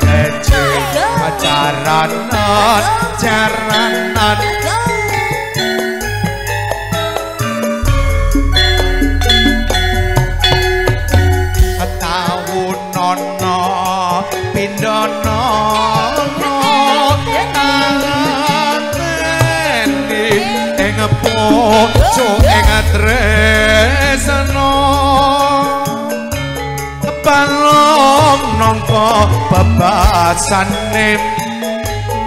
kece jaranan jaranan taunono pindono anteni ing pucuk ing tresno balung nangka bebasane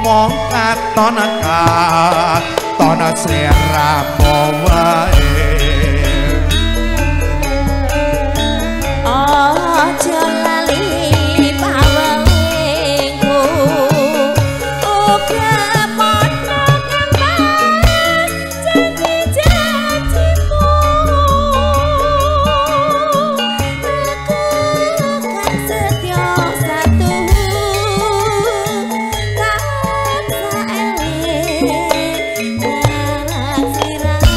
mung katon katon sliramu wae. Aja lali pawengku uga padha kembang janji-janjimu aku kan setya satu tansah eling marang sliramu.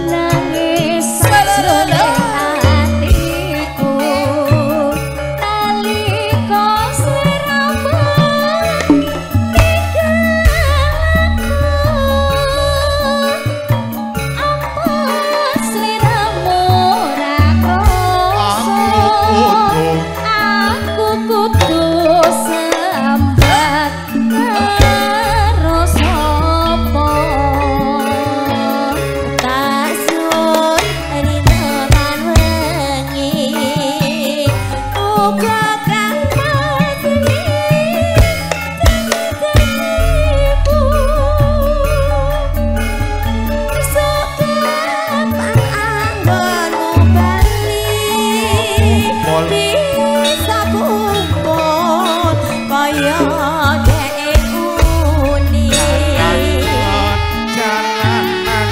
Nangis sajroning atiku nalika sliramu ninggal aku apa sliramu ora krasa aku kudu sambat karo sapa tak sun rina lan wengi uga kang masih janji-janjimu kapan anggonmu bali bisa kumpul kaya dhek uni. Jaranan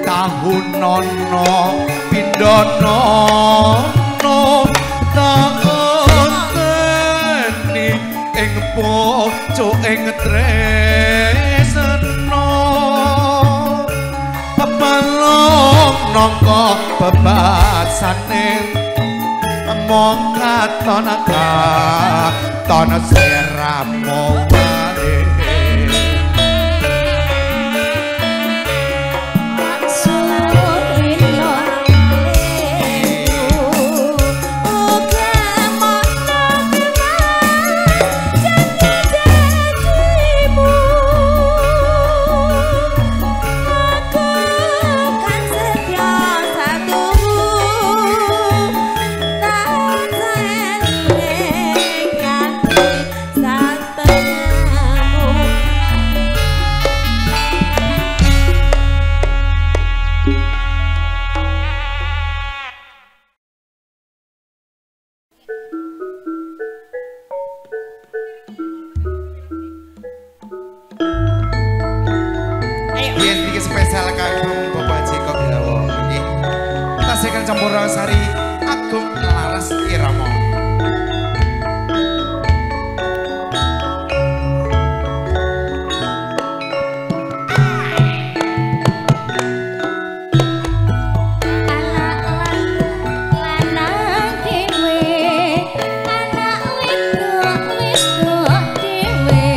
tahunono pindono tak enteni ing pucuk ing tresno pepalung nangka bebasane mung katon katon sliramu wae. Yes, iki spesial kagem Bapak Jacob Dawo nggih. Tasih Campursari Agung Laras Irama. Anak lanang dhewe, anak wedok wedok dhewe,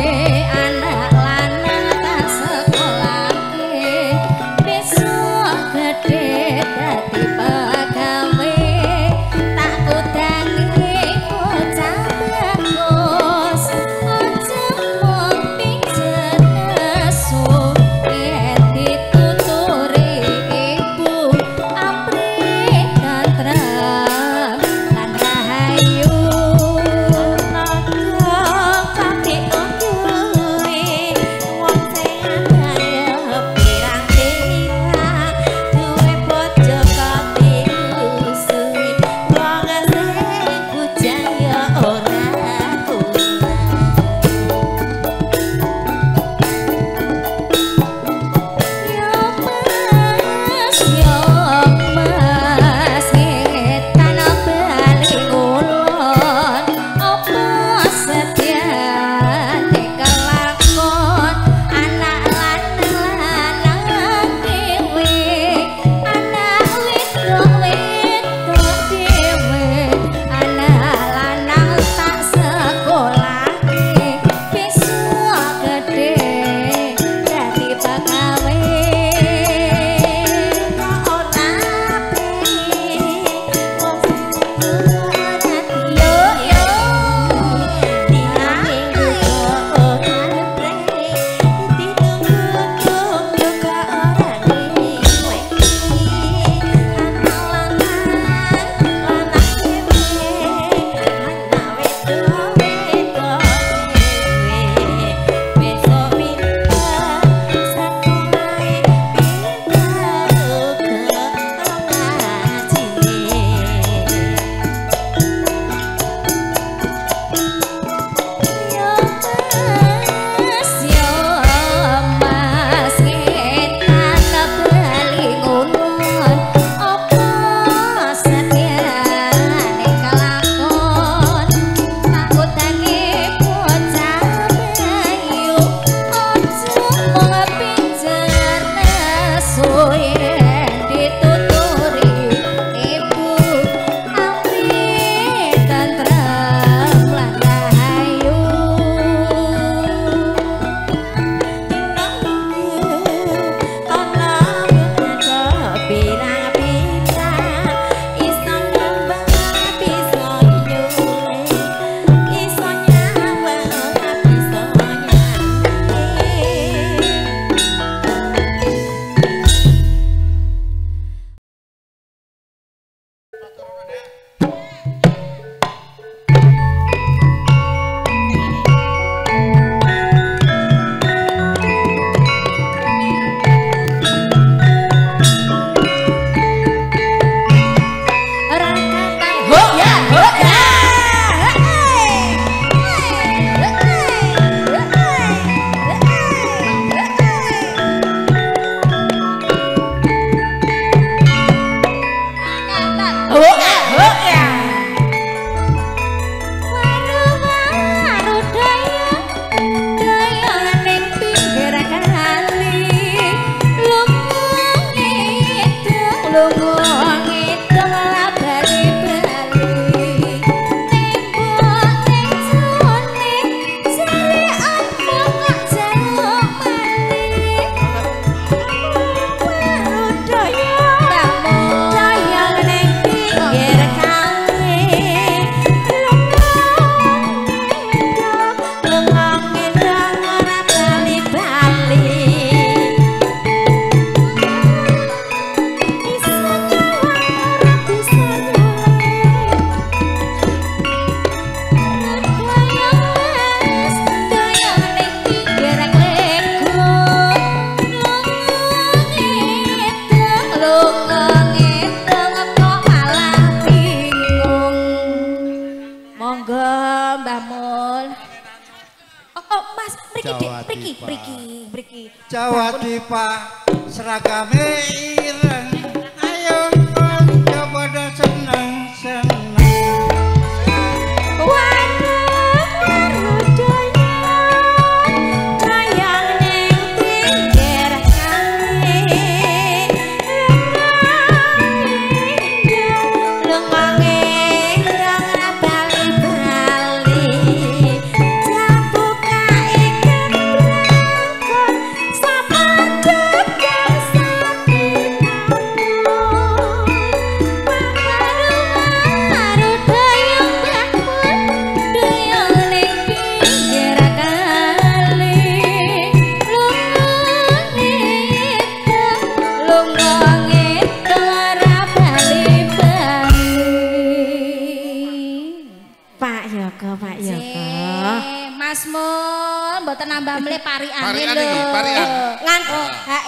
anak lanang tak sekolahke, besok gedhe dadi pegawe, tak kuda Oh, Mas, mriki Dik, mriki, mriki, mriki. Jawa Dipa seragame ireng. Ayo kanca padha seneng-seneng.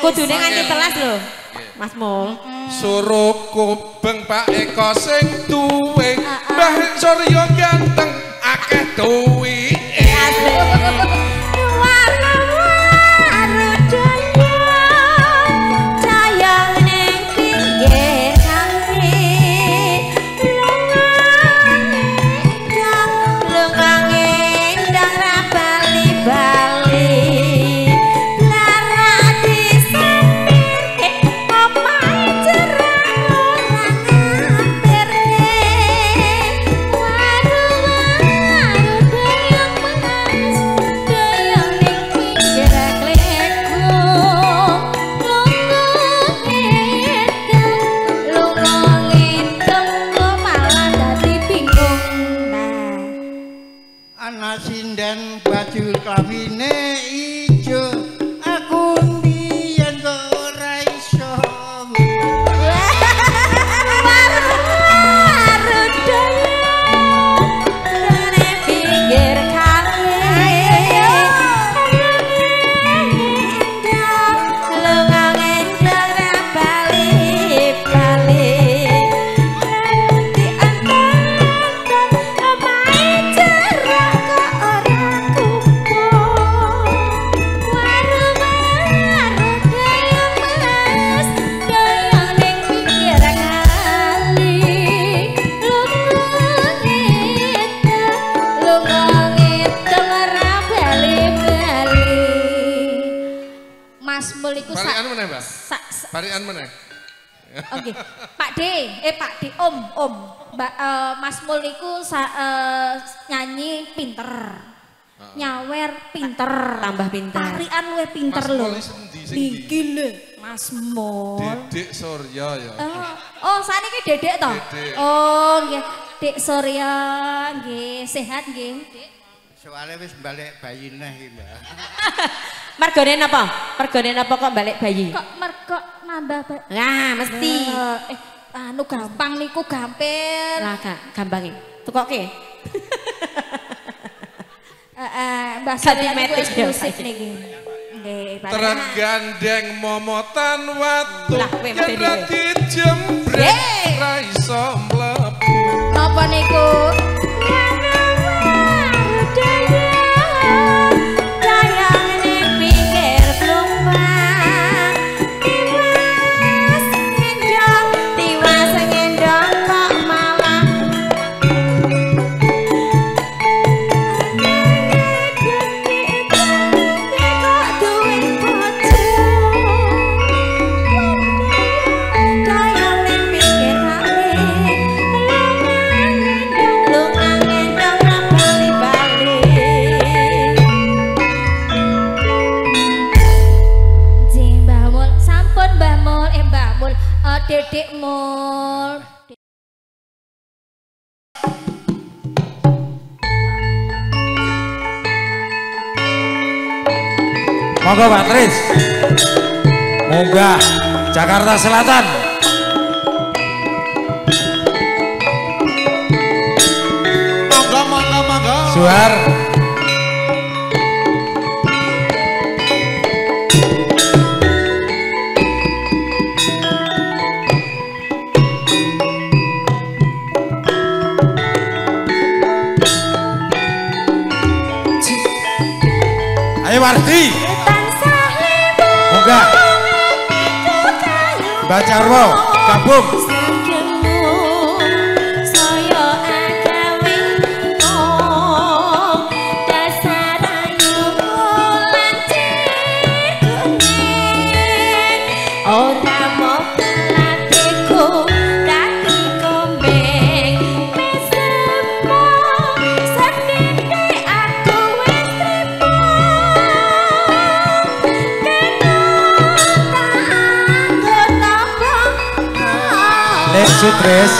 Kudune nganti telas lho, Mas Mul. Suruh kubeng Pak Eko sing duwe, Mbah Surya ganteng akeh duwike. Parikan meneh. Oke, Pak D, Pak D, Om, Om. Mbak Mas Mul niku nyanyi pinter. Nyawer pinter, tambah pinter. Parikan luwih pinter lho. Niki lho, Mas Mul. Dedek Surya ya. Oh, saniki Dedek to? Oh, nggih. Dek Surya nggih, sehat nggih, Dek. Soale wis balik bayi neh iki, Mbak. Mergone napa? Mergone napa kok balik bayi? Kok mergo nambah bayi? Nah, mesti. Anu gampang niku gampil. Lah, gampange. Tukoke. Mbak Surya niku eksklusif niki. Nggih, tergandeng momotan watu yen ra dijembrek ra iso mlebu. Napa niku? Dedek Mul. Monggo Pak Tris. Munggah Jakarta Selatan. Monggo monggo monggo. Suar. Wardi. Munggah. Mbak Jarwo, gabung. Sutris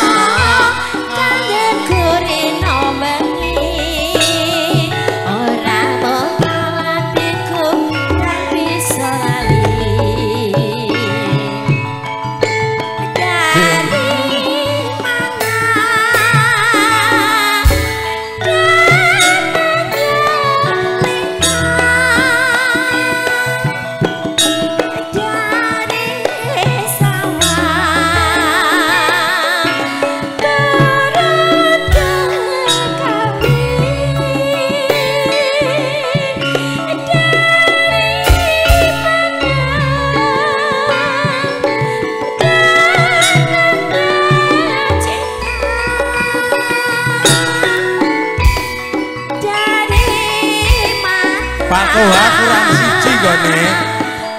Pak Toha kurang siji gone.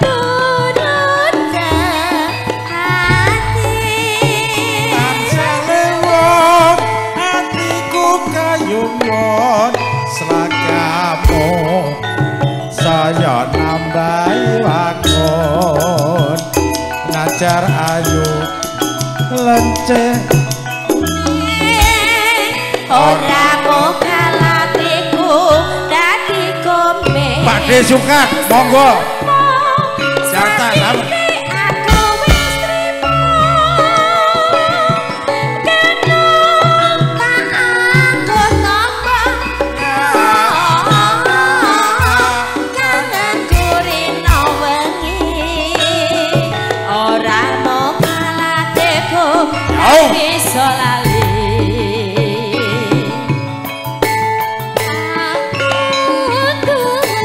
Turut ke hati. Tansah lewat hatiku kayuwon slagamu saya nambahi wakon najar ayu lenceh ora mokalatiku dadi komeng. Pak De Sukat, monggo. Jatah aku wis trimo kena tak anggo tombo kangen kurino wengi ora mokalatiku bisa lali. Aku duwe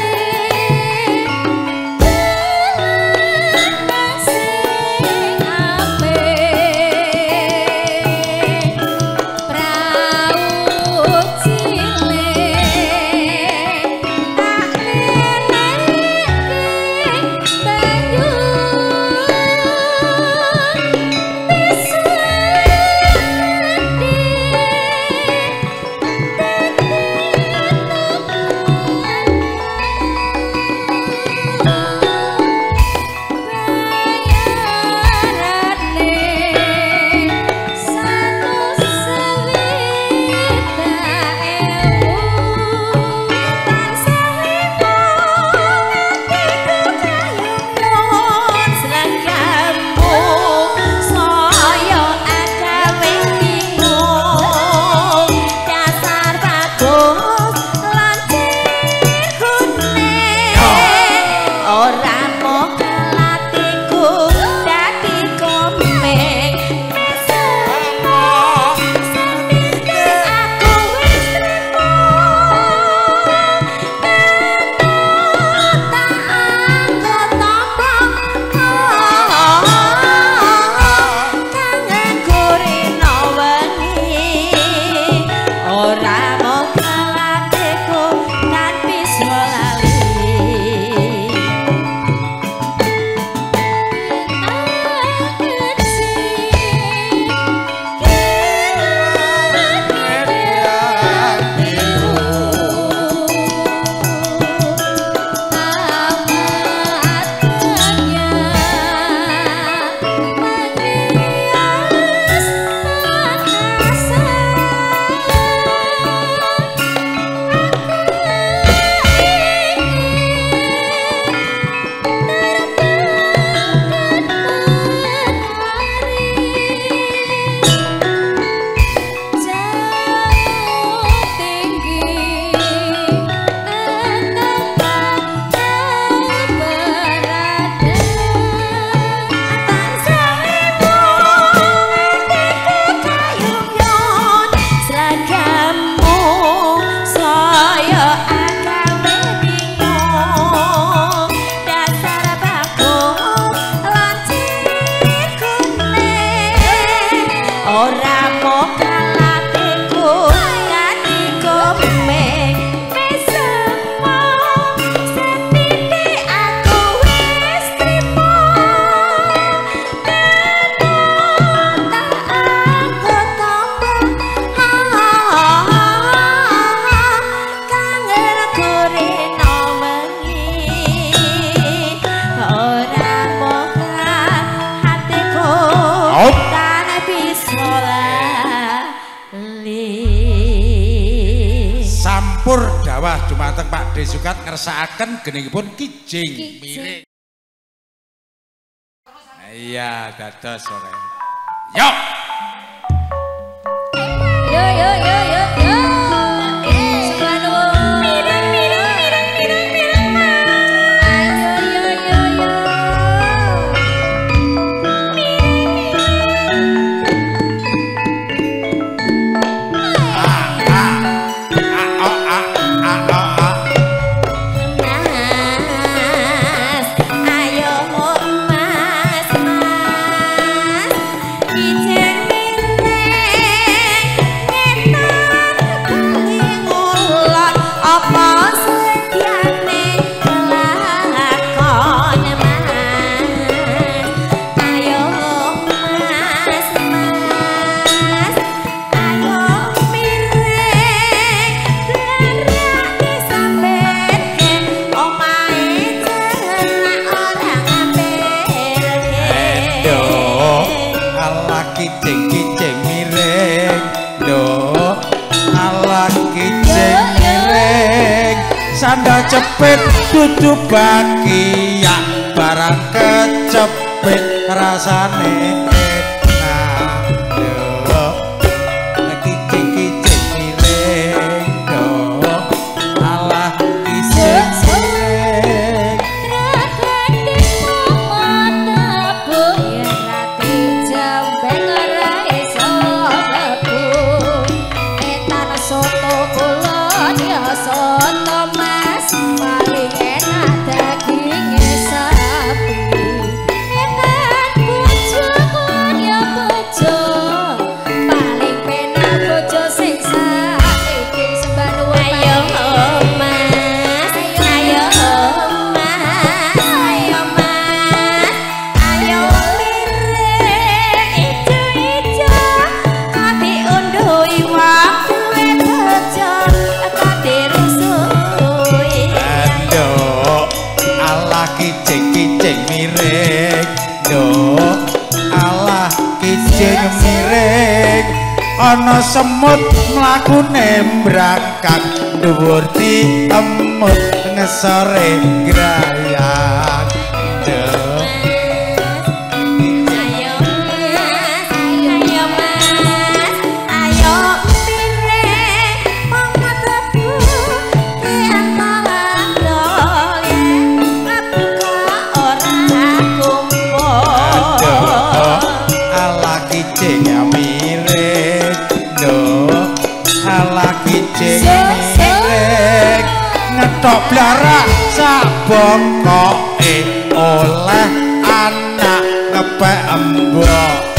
dumateng Pak D Sukat ngersakaken geningipun kijing miring. Iya, dados sore. Yo. Yo yo yo yo yo. Subhanallah. Mireng mireng mireng mireng mireng Mas. Ayo yo yo yo. Mas, ayo mas mas, kijing miring ngetan bali ngulon apa sedyane lakon mas, ayo mas mas, ayo miring blarake sampeyan omahe celak ora ngampilke. Aduh, ala kijing-kijing miring. Duh, ala kijing miring. Sandal cepit dudu bakiak, barang kecepit rasane enak. Duh, kijing-kijing miring. Duh, ala kijing miring. Ayo mas, ayo mas, ayo mas, ayo lirik ijo-ijo, kok diunduhi wong duwe bojo, kok dirusui. Aduh, ala kijing-kijing miring. Duh, ala kijing miring. Ana semut mlakune mbrangkang, dhuwur diemut ngesore grayak. Duh, Ayo mas, ayo mas, ayo miring momot lebu diantara dol mlebu kok ora kumpul. Aduh, ala kijing miring. Duh, ala kijing miring. Ngetok blarak sak bongkoke oleh anak ngepek emboke.